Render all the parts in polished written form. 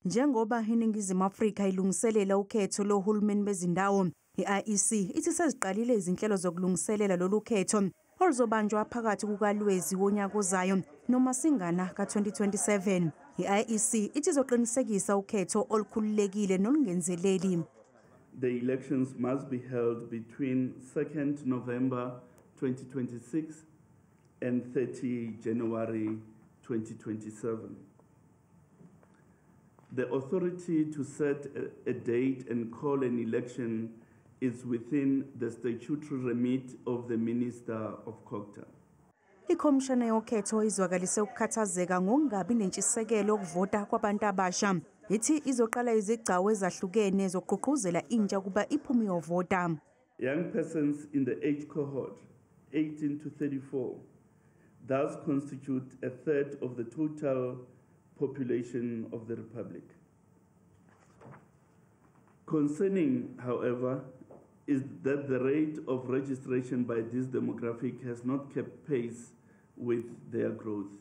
Njengoba iNingizimu Afrika ilungiselela ukhetho lohulumeni bezindawo, i-IEC ithi seziqalile izinhlelo zokulungiselela lolu khetho oluzobanjwa phakathi kukaLwezi wonyaka ozayo noMasingana ka-2027. I-IEC ithi izoqinisekisa ukhetho olukhululekile nolungenzeleli. The elections must be held between 2nd November 2026 and 30 January 2027. The authority to set a date and call an election is within the statutory remit of the Minister of COGTA. Ikhomishana yokhetho izwakalise ukukhathazeka ngokungabi nentshisekelo yokuvota kwabantu abasha. Ithi izoqala izigcawu ezahlukene zokugqugquzela intsha ukuba iphume iyovota. Young persons in the age cohort 18 to 34 thus constitute a third of the total population of the Republic. Concerning, however, is that the rate of registration by this demographic has not kept pace with their growth.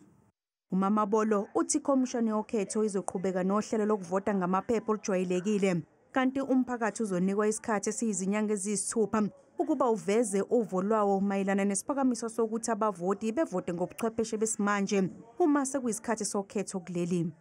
UMamabolo uthi ikhomishana yokhetho izoqhubeka nohlelo lokuvota ngamaphepha olujwayelekile, kanti umphakathi uzonikwa isikhathi esiyizinyanga eziyisithupha ukuba uveze uvo lwawo mayelana nesiphakamiso sokuthi abavoti bevote ngobuchwepheshe besimanje uma sekuyisikhathi sokhetho kuleli.